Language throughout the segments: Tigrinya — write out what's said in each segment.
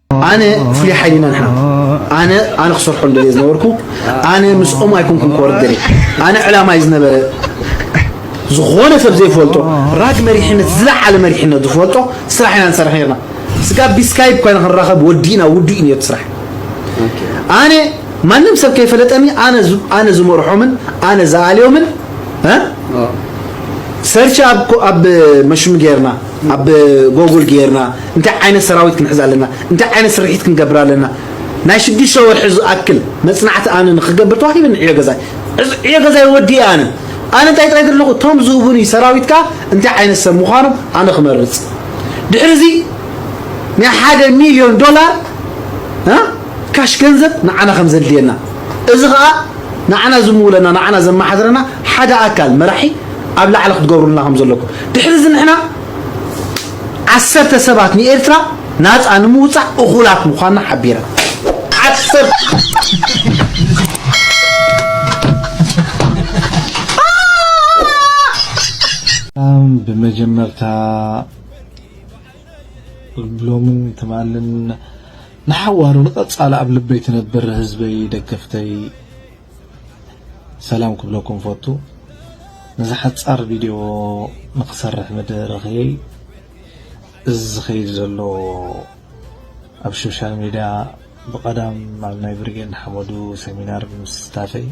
ኣነ ፍሉይ ሓይሊ ኢና ንሕና። ኣነ ኣነ ክሰርሖ እንደልየ ዝነበርኩ ኣነ ምስኦም ኣይኮንኩን ክወርድ ደልየ። ኣነ ዕላማ እዩ ዝነበረ ዝኾነ ሰብ ዘይፈልጦ ራግ መሪሕነት ዝለዓለ መሪሕነት ዝፈልጦ ስራሕ ኢና ንሰርሕ ነርና። ስጋብ ብስካይፕ ኮይና ክንራኸብ ወዲእና ውዱእ እዩ ነቲ ስራሕ። ኣነ ማንም ሰብ ከይፈለጠኒ ኣነ ዝ- ኣነ ዝመርሖምን ኣነ ዝኣልዮምን እ? ሰርች ኣብ ኮ- ኣብ መሽም ጌርና ኣብ ጎጉል ጌርና እንታይ ዓይነት ሰራዊት ክንሕዝ ኣለና እንታይ ዓይነት ስርሒት ክንገብር ኣለና ናይ ሽዱሽተ ወርሒ ዝኣክል መጽናዕቲ ኣነ ንክገብር ተዋሂበኒ ዕዮ ገዛይ ዕዝ- ዕዮ ገዛይ ወዲየ ኣነ ኣነ እንታይ ጥራይ ዘለኹ እቶም ዝህቡኒ ሰራዊትካ እንታይ ዓይነት ሰብ ምዃኖም ኣነ ክመርጽ ድሕሪ እዚ ናይ ሓደ ሚልዮን ዶላር እ? ካሽ ገንዘብ ንዓና ከም ዘድልየና እዚ ኸዓ ንዓና ዝምውለና ንዓና ዘመሓድረና ሓደ ኣካል መራሒ ኣብ ላዕሊ ክትገብሩልና ከም ዘለኩም ድሕሪ እዚ ንሕና ዓሰርተ ሰባት ንኤርትራ ናፃ ንምውፃእ እኹላት ምዃንና ሓቢረ ዓሰርተ ሰላም ብመጀመርታ ብሎምን ትማልን ንሓዋሩ ንቐጻሊ ኣብ ልበይ ትነብር ህዝበይ ደገፍተይ ሰላም ክብለኩም ፈቱ ነዚ ሓጻር ቪድዮ ንክሰርሕ መደረኽየይ እዚ ዝኸይድ ዘሎ ኣብ ሶሻል ሚድያ ብቐዳም ኣብ ናይ ብርጌድ ንሓመዱ ሰሚናር ብምስታፈይ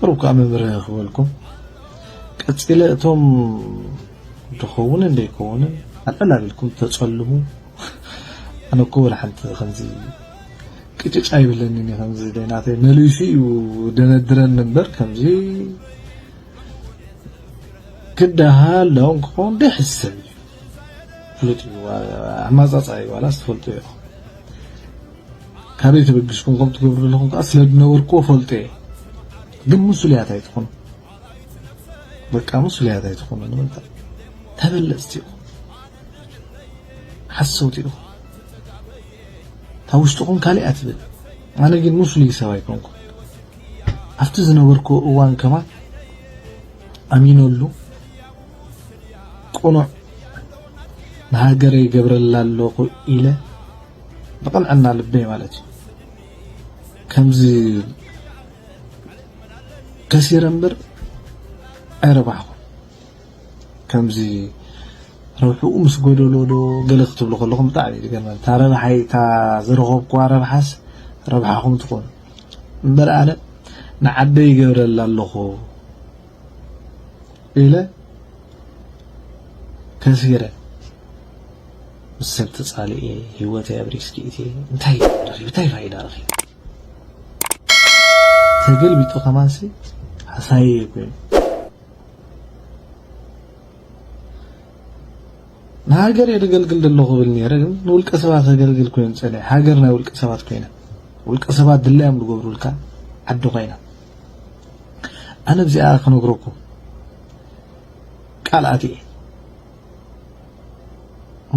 ቁሩብ ከዓ መብርሂ ክበልኩም ቀፂለ እቶም ዝኸውን እንደይከውንን ኣልዕል ኣቢልኩም ተፀልሙ ኣነ እኮ ወላ ሓንቲ ከምዚ ቅጭጭ ኣይብለንን እዩ ከምዚ ደይናተይ መሊሱ እዩ ደነድረኒ እምበር ከምዚ ክዳሃል ዳውን ክኸውን ደይ ሕሰብ እዩ ፍሉጥ እዩ ኣማፃፃ እዩ ዋላ ስትፈልጡ እዩ ካበይ ተበጊስኩም ከም ትገብሩ ዘለኹም ከዓ ስለ ዝነበርኩዎ ፈልጦ እየ ግን ሙሱልያት ኣይትኹኑ በቃ ሙሱልያት ኣይትኹኑ ንምንታይ ተበለፅቲ ኢኹም ሓሰውቲ ኢኹም እታ ውሽጥኹም ካሊኣ ትብል ኣነ ግን ሙስሉይ ሰብ ኣይኮንኩን ኣብቲ ዝነበርኩ እዋን ከማን ኣሚነሉ ቅኑዕ ንሃገረይ ይገብረላ ኣለኹ ኢለ ብቕንዕና ልበይ ማለት እዩ ከምዚ ከሲረ እምበር ኣይረባሕኹን ከምዚ ረብሕኡ ምስ ጎደሎ ዶ ገለ ክትብሉ ከለኹም ብጣዕሚ እዩ ዝገርመኒ እታ ረብሓይ እታ ዝረኸብኩዋ ረብሓስ ረብሓኹም ትኾኑ እምበር ኣነ ንዓደይ ይገብረላ ኣለኹ ኢለ ከሲረ ምስ ሰብ ተፃሊኤ ህይወተይ ኣብ ሪስክ ኢትየ እንታይ ረኺብ እንታይ ፋይዳ ረኺብ ተገልቢጡ ከማንሲ ሃሳየ ኮይኑ ንሃገር እየ ዘገልግል ዘለኹ ብል ነይረ ግን ንውልቀ ሰባት ዘገልግል ኮይኑ ፀኒሐ ሃገር ናይ ውልቀ ሰባት ኮይና ውልቀ ሰባት ድላዮም ዝገብሩልካ ዓዲ ኮይና ኣነ እዚኣ ክነግረኩም ቃል ኣትየ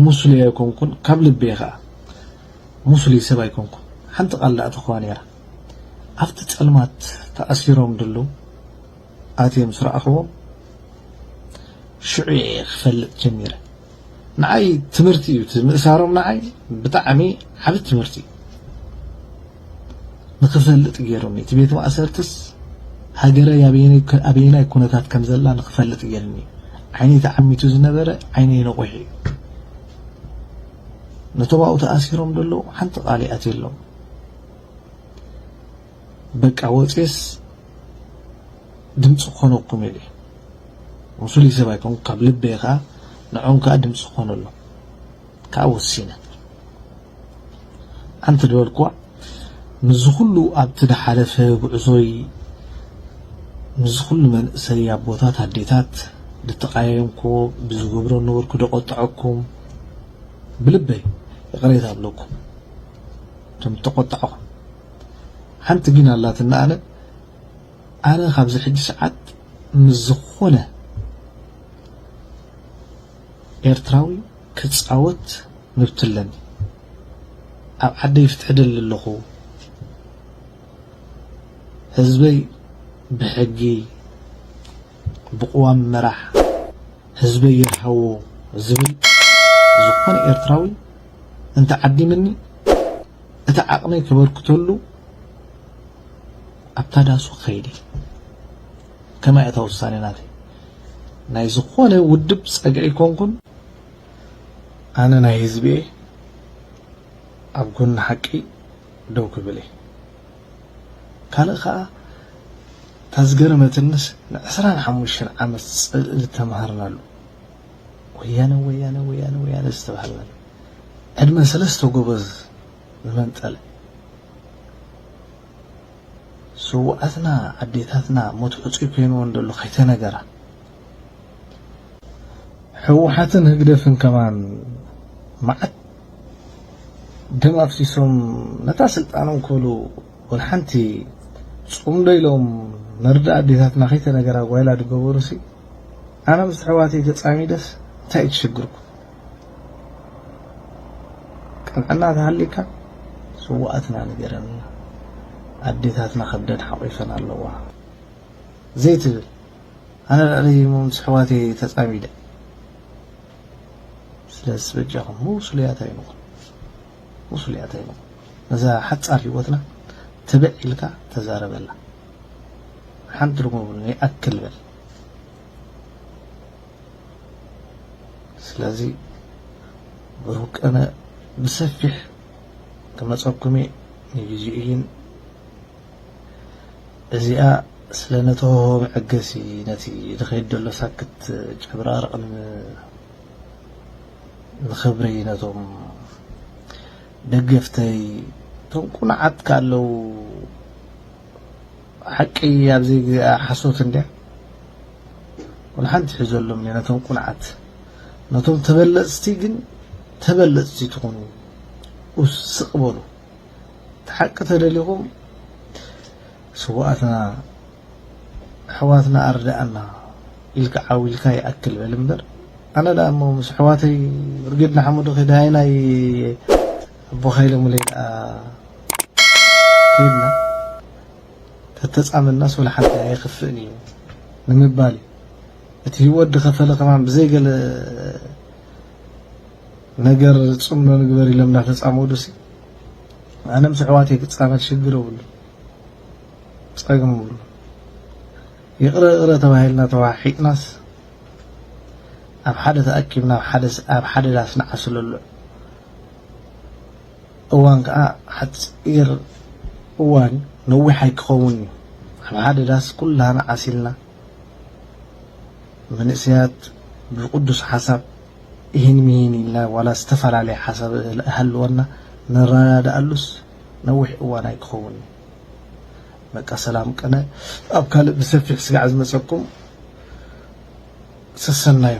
ሙስሉይ ኣይኮንኩን ካብ ልበይ ከዓ ሙስሉይ ሰብ ኣይኮንኩን ሓንቲ ቃል ደኣ ተኾዋ ነይራ ኣብቲ ፀልማት ተኣሲሮም ዘለዉ ኣትየ ምስ ረኣኽዎም ሽዑ እየ ክፈልጥ ጀሚረ ንዓይ ትምህርቲ እዩ እቲ ምእሳሮም ንዓይ ብጣዕሚ ዓቢ ትምህርቲ እዩ ንክፈልጥ ገይሮም እቲ ቤት ማእሰርትስ ሃገረይ ኣበየናይ ኩነታት ከም ዘላ ንክፈልጥ ገይርኒ ዓይነይ ተዓሚቱ ዝነበረ ዓይነይ ነቑሑ እዩ ነቶም ኣብኡ ተኣሲሮም ዘለዉ ሓንቲ ቃል ይኣትየሎም በቃ ወፅየስ ድምፂ ክኾነኩም ኢለ ሙሱሉይ ሰብ ኣይኮንኩ ካብ ልበይ ከዓ ንዖም ከዓ ድምፂ ክኾነሎም ከዓ ወሲነ ሓንቲ ዝበልኩዋ ምስዚ ኩሉ ኣብቲ ዝሓለፈ ጉዕዞይ ምስዚ ኩሉ መንእሰይ ኣቦታት ኣዴታት ዝተቃየምኩዎ ብዝገብሮ ነበርኩ ደቆጠዐኩም ብልበይ ይቕሬታ ኣብለኩም እቶም ዝተቆጣዕኹም ሓንቲ ግን ኣላትና ኣነ ኣነ ካብዚ ሕጂ ሰዓት ምስ ዝኾነ ኤርትራዊ ክጻወት መብቲ ኣለኒ ኣብ ዓደይ ፍትሒ ደሊ ኣለኹ ህዝበይ ብሕጊ ብቕዋም ምራሕ ህዝበይ ይርሃዎ ዝብል ዝኾነ ኤርትራዊ እንተ ዓዲምኒ እቲ ዓቕመይ ከበርክተሉ ኣብታ ዳሱ ክኸይድ እየ። ከማይ እታ ውሳኔ ናተይ። ናይ ዝኾነ ውድብ ጸግዒ ኣይኮንኩን። ኣነ ናይ ህዝቢ እየ። ኣብ ጎኒ ሓቂ ደው ክብል እየ። ካልእ ከኣ እታ ዝገረመትንስ ንዕስራን ሓሙሽተን ዓመት ጽልኢ ዝተማሃርናሉ ወያነ፣ ወያነ፣ ወያነ፣ ወያነ ዝተባሃልናሉ ዕድመ ሰለስተ ጎበዝ ንመንጠለ ስውኣትና ኣዴታትና ሞት ሕጹይ ኮይንወን ደሎ ከይተነገራ። ህወሓትን ህግደፍን ከማን መዓት ደም ኣፍሲሶም ነታ ስልጣኖም ክብሉ ወላ ሓንቲ ጽምዶ ኢሎም ነርዳ ኣዴታትና ከይተነገራ ጓይላ ድገበሩሲ ኣነ ምስ ኣሕዋተይ ተጻሚደስ እንታይ እዩ ትሽግርኩም? ቅንዕና ተሃሊካ ስውኣትና ንገረኒ። ኣዴታትና ከብደን ሓቂፈን ኣለዋ ዘይትብል ኣነ ልዕሊ ምስ ኣሕዋተይ ተጻሚደ። ስለዚ በጃኹም ሙስሉያት ኣይንኹን። ሙስሉያት ኣይንኹን። ነዛ ሓጻር ህይወትና ትብዕ ኢልካ ተዛረበላ። ሓንቲ ርጉም እውን ይኣክል በል። ስለዚ ብሩክ ቀነ ብሰፊሕ ክመጸኩም እየ። ንግዚኡ ግን እዚኣ ስለ ነቶ መዐገሲ ነቲ ዝኸይድ ዘሎ ሳክት ጨብራርቕ ን-፣ ንኽብሪ ነቶም ደገፍተይ እቶም ቁኑዓት ካለው ሓቂ ኣብ ዘይግዜኣ ሓሶት እንድያ። ወላ ሓንቲ ሒዘሎም እየ ነቶም ቁኑዓት። ነቶም ተበለጽቲ ግን ተበለጽቲ ትኹኑ ውስቕ በሉ። እቲ ሓቂ ተደሊኹም ስውኣትና ኣሕዋትና ኣርድኣና ኢልካ ዓው ኢልካ ይኣክል በል እምበር ኣነ ደኣ እሞ ምስ ኣሕዋተይ ብርጌድ ንሓመዱ ከይደ ሃይናይ ኣቦኻ ኢሎምለይ ደኣ ከይድና ተተጻመድናስ ወላ ሓንቲ ኣይኸፍእን እዩ ንምባል እዩ። እቲ ህይወት ዝኸፈለ ከማን ብዘይ ገለ ነገር ጽምዶ ንግበር ኢሎም እናተጻመዱሲ ኣነ ምስ ኣሕዋተይ ክጻመድ ሽግር የብሉ ጸገም የብሉ። ይቕረ ይቕረ ተባሂልና ተዋሒጥናስ ኣብ ሓደ ተኣኪብና ኣብ ሓደ ስ-፣ ኣብ ሓደ ዳስ ንዓስለሉ እዋን ከኣ ሓጺር እዋን ነዊሕ ኣይክኸውን እዩ። ኣብ ሓደ ዳስ ኩላና ዓሲልና መንእሰያት ብቅዱስ ሓሳብ ይህን ሚህን ኢልና ዋላ ዝተፈላለየ ሓሳብ ሃልወና ንረዳድኣሉስ ነዊሕ እዋን ኣይክኸውን እዩ። በቃ ሰላም ቀነ ኣብ ካልእ ብሰፊሕ ስጋዕ ዝመጸኩም ሰሰናዩ።